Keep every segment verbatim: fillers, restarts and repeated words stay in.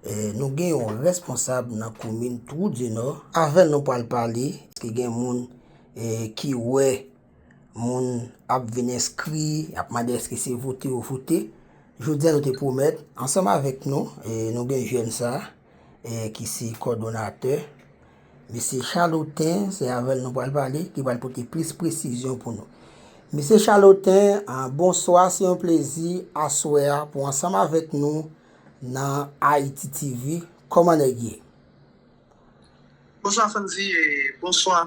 E, nou gen yon responsab nan komin Twou di Nò. Avè l nou pral pale, èske gen moun, e, ki wè moun ap vin enskri, ap mande èske se vote yo vote. Jodi a nou te pwomèt, ansanm avèk nou, e, nou gen jèn sa, e, ki se kòdonatè. Mesye Charlotin, se avè l nou pral pale, ki pral pote plis presizyon pou nou. Mesye Charlotin, a, bonswa, se yon plezi aswè a pou ansanm avèk nou nan Haïti T V. Kòman nèg ye? Bonswa Fandy, e bonswa,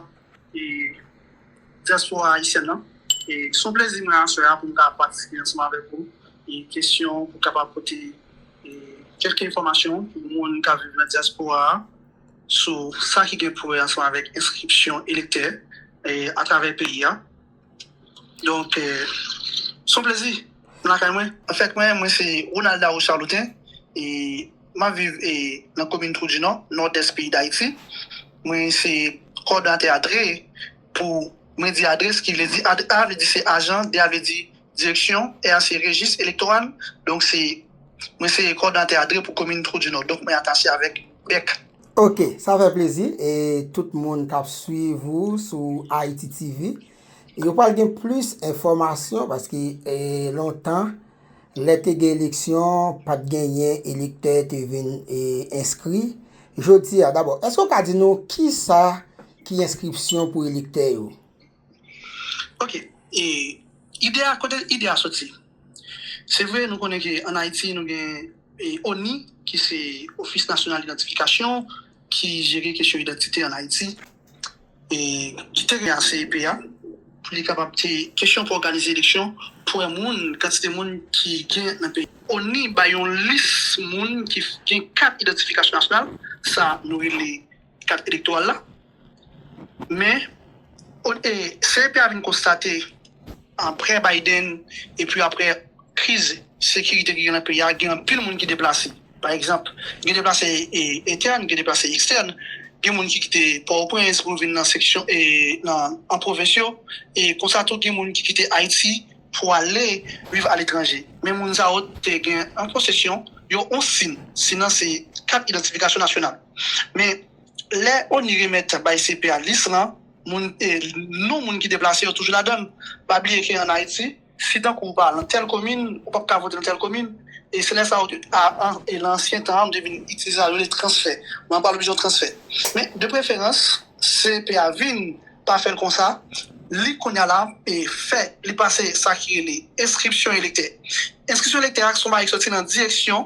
e dyaspora ayisyèn nan. E se yon plezi mwen aswè a pou m ka patisipe ansanm avèk ou e kesyon pou kapab pote, e kèlke enfòmasyon pou moun k ap viv nan dyaspora a sou sa ki gen pou wè ansanm avèk enskripsyon elektè, e atravè peyi a. Donk, e se yon plezi. M lakay mwen. Anfèt, mwen, mwen se Ronald Dao Charlotin. E m ap viv, e nan komin Twou di Nò, Nòdès peyi Dayiti. Mwen se kòdonatè a DRE. Pou mwen di adrès, ki vle di, ad- A vle di se ajan, D A vle di direksyon, R se rejis elektoral. Donk, se mwen se kòdonatè a DRE pou komin Twou di Nò. Donk, mwen atache avèk bèk. Ok, sa fè plezi. E tout moun k ap swiv ou sou Haïti T V, yo pral gen plis enfòmasyon paske, e, lontan, lè te gen eleksyon, pa t genyen elektè te vin, e, enskri. Jodi a, dabò, èske w ka di nou kisa ki enskripsyon pou elektè yo? Ok. E ide a, kote ide a soti? Se vre, nou konnen ke ann Ayiti, nou gen, e, ONI, ki se Office National d'Identification, ki jere kesyon idantite ann Ayiti, e ki te gen a C E P a, pou li kapab te kesyon pou òganize eleksyon, pou wè moun, kantite moun ki gen nan peyi. ONI bay yon lis moun ki gen kat idantifikasyon nasyonal, sa nou rele kat elektoral la. Men, o- e, C E P a vin konstate, apre Biden, epi apre kriz sekirite ki gen nan peyi a, gen anpil moun ki deplase. Pa egzanp, gen deplase, e, entèn, gen deplase ekstèn. Gen moun ki kite Pòtoprens pou vin nan seksyon, e, nan, an pwovens yo. E konsa tou, gen moun ki kite Ayiti pou ale viv aletranje. Men moun sa yo te gen an posesyon yo yon sin. Sin nan se kat idantifikasyon nasyonal. Men lè ONI remèt bay C E P a lis lan, moun, e, non moun ki deplase yo toujou ladan l. Pa bliye ke ann Ayiti, si tankou w pa nan tèl komin, ou p ap ka vote nan tèl komin. E se lè sa yo te, a, an, e nan ansyen tan an, yo te vin itilize sa yo rele transfè. Mwen pa oblije yon transfè. Men, de preferans, C E P a vin pa fè l konsa. Li kounye a la, e fè, li pase sa ki rele enskripsyon elektè. Enskripsyon elektè a se yon bagay ki soti nan direksyon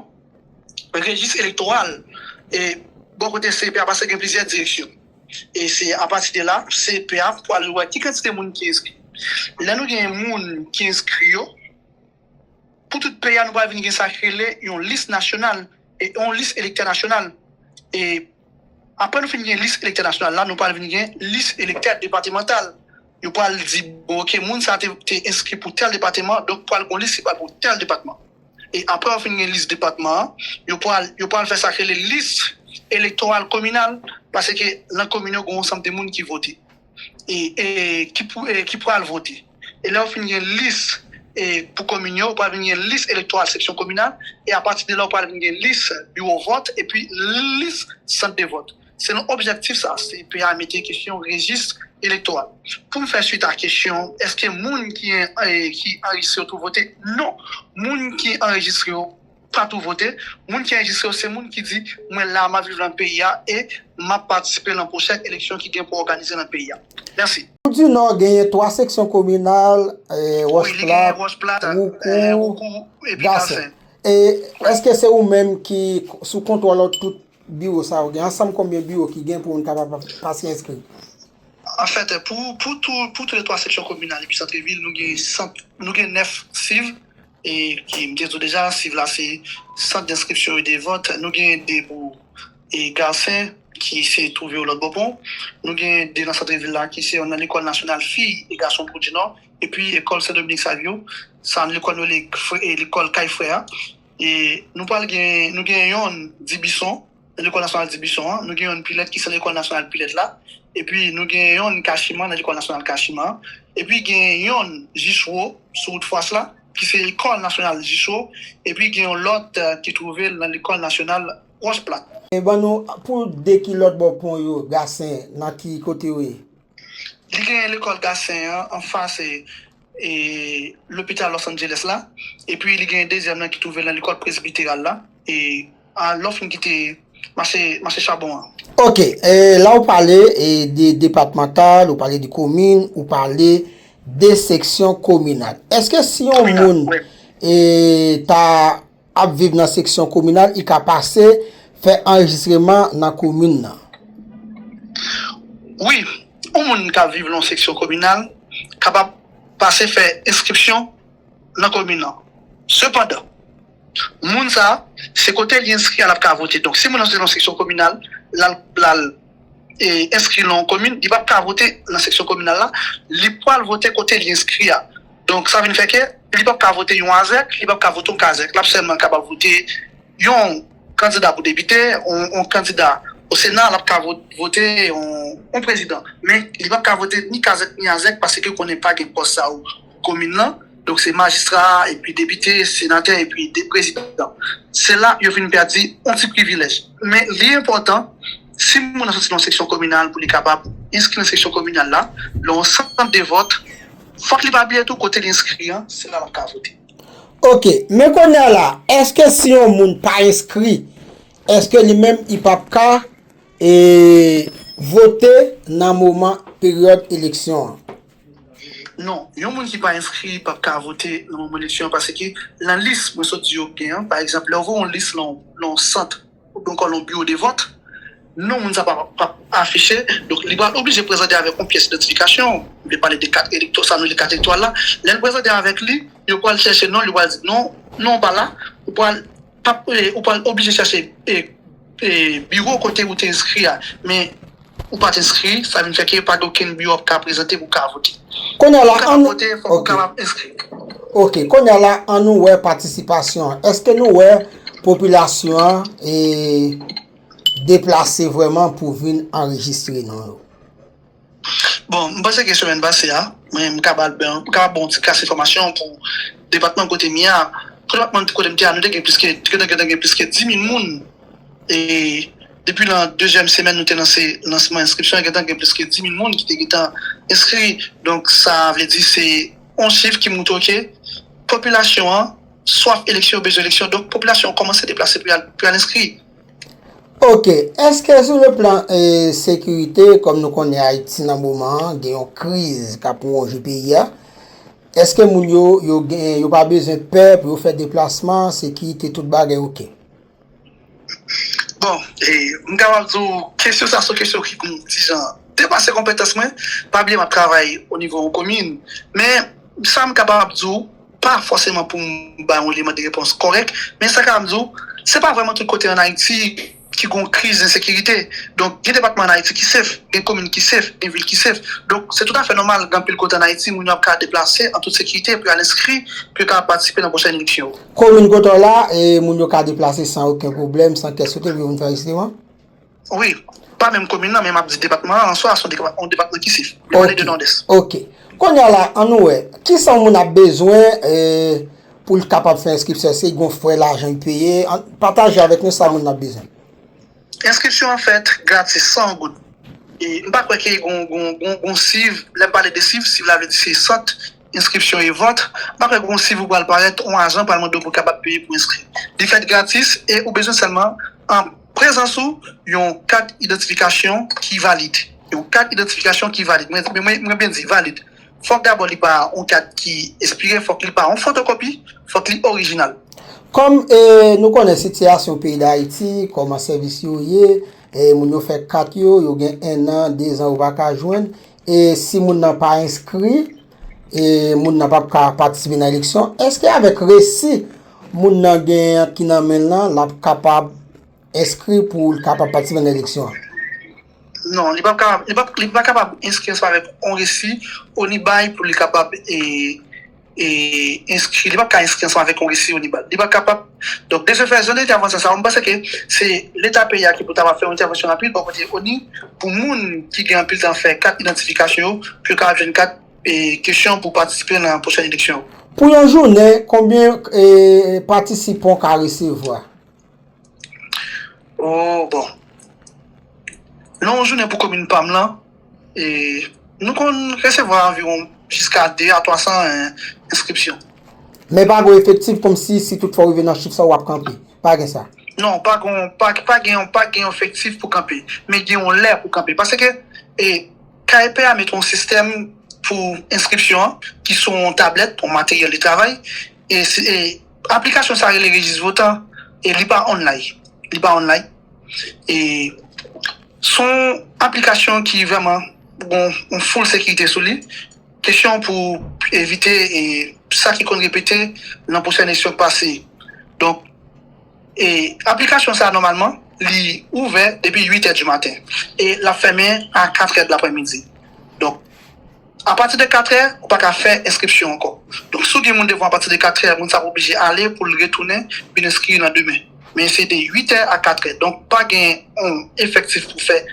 rejis elektoral, e bò kote C E P a, paske gen plizyè direksyon. E se apati de la, C E P a pral wè ki kantite moun ki enskri. Lè nou gen moun ki enskri yo, pou tout peyi a, nou pral vin gen sa ki rele yon lis nasyonal, e yon lis elektè nasyonal. E apre nou fin gen lis elektè nasyonal la, nou pral vin gen lis elektè depatmantal. Yo pral di, bon, ok, moun sa te, te enskri pou tèl depatman, donk pral gon lis ki pral pou tèl depatman. E apre yo fin gen lis depatman an, yo pral, yo pral fè sa k rele lis elektoral kominal, paske nan komin yo gen yon ansanm de moun ki vote. E, e ki pou, e ki pral vote. E lè yo fin gen lis, e pou komin yo, yo pral vin gen lis elektoral seksyon kominal, e apati de la, yo pral vin gen lis biwo vòt, epi lis sant de vòt. Se nan objektif sa, C E P a mete kesyon rejis elektoral. Pou m fè swit a kesyon, èske moun ki, e, ki anrejistre yo tou vote? Non. Moun ki anrejistre yo pa tou vote. Moun ki anrejistre yo, se moun ki di, mwen la, m ap viv nan peyi a e m ap patisipe nan pwochèn eleksyon ki gen pou òganize nan peyi a. Mèsi. Twou di Nò genyen twa seksyon kominal, e, Wòch Plat, Woukou, Gasen. E èske se ou menm ki sou kontwòl tout biwo sa yo gen? Ansanm konbyen biwo ki gen pou moun kapab pase enskri? Anfèt, pou, pou tou, pou tou le twa seksyon kominal epi sant vil, nou gen sant, nou gen nèf siv, e ki, m te di w deja, siv la se sant d'enskripsyon e de vòt. Nou gen de pou, e, Gasen, ki se twouve yo lòt bò pon. Nou gen de nan sant vil la, ki se youn nan lekòl nasyonal fi e gason Twou di Nò, epi ekòl Sen Dominik Savyo, sa lekòl nou rele, e, lekòl Kay Frè a. E nou pral gen, nou gen youn Dibison, lekòl nasyonal Dibison an, nou gen youn Pilèt ki se lekòl nasyonal Pilèt la, epi nou gen youn Kachiman nan lekòl nasyonal Kachiman an, epi gen youn Jichwo sou wout Fwas la, ki se lekòl nasyonal Jichwo, epi gen yon lòt, e, ki twouve l nan lekòl nasyonal Wòch Plat. E ban nou, pou de ki lòt bò pon yo, Gasen, nan ki kote yo ye? Li gen lekòl Gasen an anfas e, e lopital Los Angeles la. Epi li gen dezyèm nan ki twouve nan lekòl presbiteral la. E a lè w fin kite mache, mache Chabon an. Ok, e la w pale e de depatmantal, ou pale de komin, ou pale de seksyon kominal. Èske si yon moun e ta ap viv nan seksyon kominal, li ka pase fè anrejistreman nan komin nan? Wi, yon moun k ap viv nan yon seksyon kominal kapab pase fè enskripsyon nan komin nan. Sepandan, moun sa a, se kote li enskri a l ap ka vote. Donk, si moun nan se nan seksyon kominal, l al, l al e, enskri nan yon komin, li p ap ka vote nan seksyon kominal la, li pral vote kote li enskri a. Donk, sa vin fè ke li p ap ka vote yon azèk, li p ap ka vote yon kazèk. L ap sèlman kapab vote yon kandida pou depite, yon, yon kandida o Sena, l ap ka vo-, vote yon, yon prezidan. Men, li p ap ka vote ni kazèk ni azèk paske konnen pa gen pòs sa yo komin nan. Donk, se majistra, epi depite, senatè, epi de prezidan. Se la yo vin pèdi yon ti privilèj. Men, li enpòtan, si moun nan soti nan seksyon kominal pou li kapab enskri nan seksyon kominal la, nan yon sant de vòt, fòk li pa bliye tou kote li enskri an, se la l ap ka vote. Ok, men kounye a la, èske si yon moun pa enskri, èske li menm li p ap ka e vote nan moman peryòd eleksyon an? Non, yon moun ki pa enskri p ap ka vote nan moman eleksyon an paske nan lis mwen sot di yo gen an, pa egzanp, lè w voye yon lis nan yon, nan yon sant oubyen ankò nan yon biwo de vòt, non moun sa p ap, p ap afiche, donk li pral oblije prezante avèk yon pyès idantifikasyon, m vle pale de kat elektò, sa nou rele kat elektòral la, lè l prezante avèk li, yo pral chèche non l, yo pral di non, non w pa la, ou pral p ap, e, ou pral oblije chèche, e, e, biwo kote ou te enskri a. Men, ou pa t enskri, sa vin fè ke pa gen okenn biwo w ap ka prezante pou w ka vote. Kounye a la, pou w kapab vote, fòk ou kapab enskri. Ok, kounye a la, ann nou wè patisipasyon an. Èske nou wè popilasyon an e deplase vrèman pou vin anrejistre non yo? Bon, m panse ke semèn pase a, mwen, m ka ba, m ka ba yon ti kras enfòmasyon pou depatman kote m ye a. Pou depatman kote m te a, nou te gen plis ke, te gen, te gen plis ke dis mil moun. E depi nan dezyèm semèn nou te lanse lansman enskripsyon, gentan gen plis ke dis mil moun ki te gentan enskri. Donk, sa vle di se yon chif ki montre ke popilasyon an swaf eleksyon, bezwen eleksyon. Donk, popilasyon an kòmanse deplase pou y al, pou y al enskri. Ok, èske sou le plan e, sekirite, kòm nou konnen Ayiti nan moman an, gen yon kriz k ap wonje peyi a, èske moun yo, yo gen, yo pa bezwen pè pou yo fè deplasman, sekirite, tout bagay ok? Bon, e, m kapab di w, kesyon sa se yon kesyon ki gon ti jan depase konpetans mwen. Pa bliye m ap travay o nivo yon komin. Men, sa m kapab di w, pa fòseman pou m bay yon eleman de repons kòrèk, men sa kapab di w, se pa vrèman tout kote ann Ayiti ki gon kriz ensekirite. Donk, gen depatman ann Ayiti ki sef, gen komin ki sef, gen vil ki sef. Donk, se toutafè nòmal, gen anpil kote ann Ayiti, moun yo ap ka deplase an tout sekirite pou y al enskri, pou yo kapab patisipe nan pwochèn eleksyon yo. Komin kote w la, e, moun yo ka deplase san okenn pwoblèm, san kè sote pou yo vin fè anrejistreman? Wi, pa menm komin nan, men m ap di depatman an an swa, se yon depatman ki sef. Li pale de Nòdès. Ok. Kounye a la, ann nou wè, kisa yon moun ap bezwen e, pou l kapab fè enskripsyon? Èske gon frè lajan l peye? Ann, pataje avèk nou sa moun nan ap bezwen. Enskripsyon an fèt gratis, san yon goud. E, m pa kwè ke gon, gon, gon, gon siv, lè m pale de siv, siv la vle di se sant enskripsyon e vòt. M pa kwè gon siv ou pral parèt, yon ajan pral mande w pou w kapab peye pou enskri. Li fèt gratis e ou bezwen sèlman an prezans ou yon kat idantifikasyon ki valid. Yon kat idantifikasyon ki valid. Mwen, mwen, mwen, mwen byen di, valid. Fòk dabò li pa yon kat ki espire, fòk li pa yon fotokopi, fòk li orijinal. Kòm e, nou konnen sitiyasyon peyi Dayiti, kòman sèvis yo ye, e, moun yo fè kat yo, yo gen ennan, dezan, yo pa ka jwenn, e si moun nan pa enskri, e moun nan p ap ka patisipe nan eleksyon, èske avèk resi moun nan genyen an ki nan men l lan, l ap kapab enskri pou l kapab patisipe nan eleksyon an? Non, li p ap kapab, li p ap, li pa kapab enskri ansanm avèk yon resi ONI bay pou li kapab e, e, enskri. Li p ap ka enskri ansanm avèk yon resi ONI bay. Li pa kapab. Donk, de ce fait, jan de entèvansyon sa yo, m panse ke se Leta peyi a ki pou ta fè yon entèvansyon rapid bò kote ONI pou moun ki gen anpil tan fè kat idantifikasyon yo, pou yo kapab jwenn kat e, kesyon pou patisipe nan pwochèn eleksyon yo. Pou yon jounen, konbyen e, patisipan w ka resevwa? Oh, bon. Nan yon jounen pou komin pa m lan, e, nou konn resevwa anviwon jiska de a twa san, eh, enskripsyon. Men pa gen efektif kòmsi si toutfwa w rive nan chif sa w ap kanpe. Pa gen sa. Non, pa gen, pa, pa gen, pa gen efektif pou kanpe. Men gen yon lè pou kanpe. Paske, e, K E P a mete yon sistèm pou enskripsyon an, ki sou yon tablèt, yon materyèl de travay. E, si- e aplikasyon sa rele Rejis Votan, e li pa online. Li pa online. E s on aplikasyon ki vrèman gon yon full sekirite sou li. Kesyon pou evite e sa ki konn repete nan pwochèn eleksyon k pase. Donk, e aplikasyon sa nòmalman, li ouvè depi uit è di maten. E l ap fèmen a kat è de laprèmidi. Donk, apati de kat è, ou pa ka fè enskripsyon ankò. Donk, si w gen moun devan apati de kat è, moun sa ap oblije ale pou l retounen vin enskri nan demen. Men se de uit è a kat è. Donk, pa gen yon efektif pou fè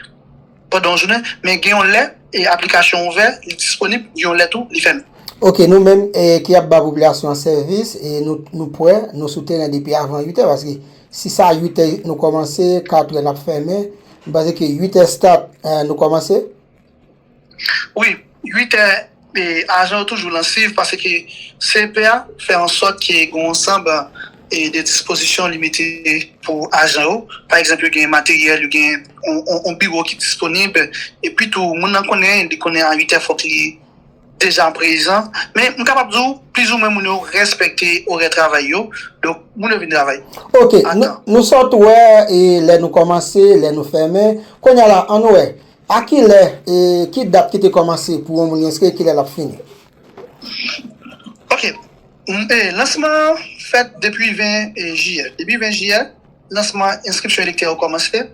pandan yon jounen, men gen yon lè, e aplikasyon ouvè, li disponib, gen yon lè tou, li fèmen. Ok, nou menm, e, ki ap ba popilasyon an sèvis, e nou, nou prè, nou sou teren depi avan uit è, paske si sa uit è nou kòmanse, kat è n ap fèmen, m panse ke uit è start, e, nou kòmanse. Wi, uit è, e, ajan yo toujou lan swiv, paske C E P a fè an sòt ke gen yon ansanm, e, de dispozisyon li mete pou ajan yo. Pa egzanp, yo gen materyèl, yo gen yon, yon, yon biwo ki disponib, epi tou, moun nan konnen, li konnen a uit è fòk li deja prezan. Men, m kapab di w, plizoumwen moun yo respekte orè travay yo, donk, moun yo vin travay. Ok, nou, nou sot wè, e, lè nou kòmanse, lè nou fèmen. Kounye a la, ann wè, a ki lè, e, ki dat ki te kòmanse pou yon moun enskri, ki lè l ap fini? Ok. M, e, lansman an fèt depi ven, e, jiyè. Depi ven jiyè, lansman enskripsyon elektè yo kòmanse.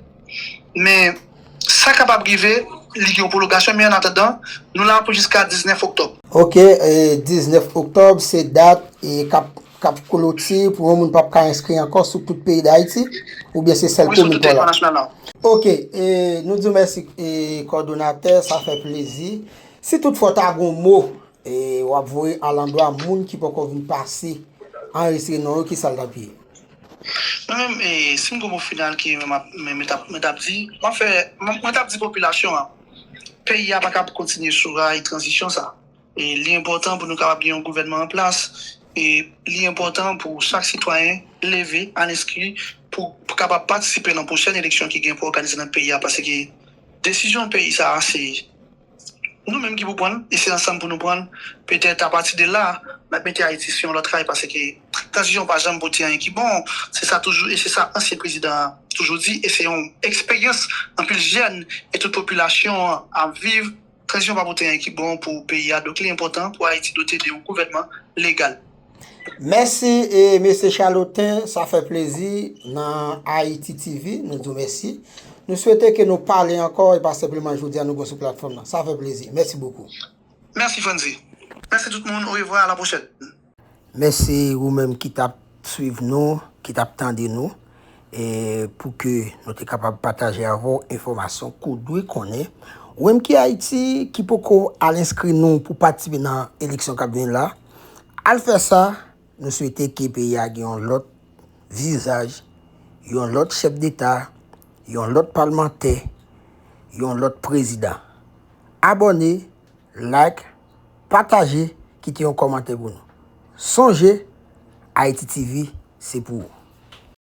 Men, sa kapab rive, li gen yon pwolongasyon, men annatandan, nou la pou jiska diznèf oktòb. Ok, e, diznèf oktòb, se dat, e, k ap k ap kloti pou yon moun p ap ka enskri ankò sou tout peyi Dayiti, oubyen se sèl komin pa w la? Wi, sou tout teritwa nasyonal la. Ok, e, nou di w mèsi, e, kòdonatè, sa fè plezi. Si toutfwa w ta gen yon mo, e, w ap voye alandwa moun ki poko vin pase anrejistre non yo, ki sa l t ap ye? Mwen menm, e, si m gen yon mo final ke mwen m ap, mwen, mwen t ap, mwen t ap di, mwen fè, mwen, mwen t ap di popilasyon an, peyi a pa ka kontinye sou ray tranzisyon sa. E li enpòtan pou nou kapab gen yon gouvènman an plas. E li enpòtan pou chak sitwayen leve, al enskri, pou, pou kapab patisipe nan pwochèn eleksyon ki gen pou òganize nan peyi a, paske desizyon peyi sa a, se nou menm ki pou pran l, e se ansanm pou nou pran l. Petèt, apati de la, n ap mete Ayiti sou yon lòt ray, paske tranzisyon pa janm pote anyen ki bon. Se sa toujou, e se sa ansyen prezidan an toujou di, e se yon eksperyans anpil jèn e tout popilasyon an ap viv. Tranzisyon pa pote anyen ki bon pou peyi a, donk li enpòtan pou Ayiti dote de yon gouvènman legal. Mèsi, e, mesye Charlotin, sa fè plezi nan Haiti T V, nou di w mèsi. Nou swete ke nou pale ankò, e pa senpleman jodi a nou gen w sou platfòm nan. Sa fè plezi. Mèsi bokou. Mèsi, Frandy. Mèsi tout moun. Orevwa, a la pwochèn. Mèsi ou menm ki t ap swiv nou, ki t ap tande nou, e pou ke nou te kapab pataje avè w enfòmasyon ke w dwe konnen. Ou menm ki Ayiti, ki poko al enskri non w pou patisipe nan eleksyon k ap vini la, al fè sa. Nou swete ke peyi a gen yon lòt vizaj, yon lòt chèf deta, yon lòt palmantè, yon lòt prezidan. Abòne, like, pataje, kite yon kòmantè pou nou. Sonje, Haiti T V, se pou ou.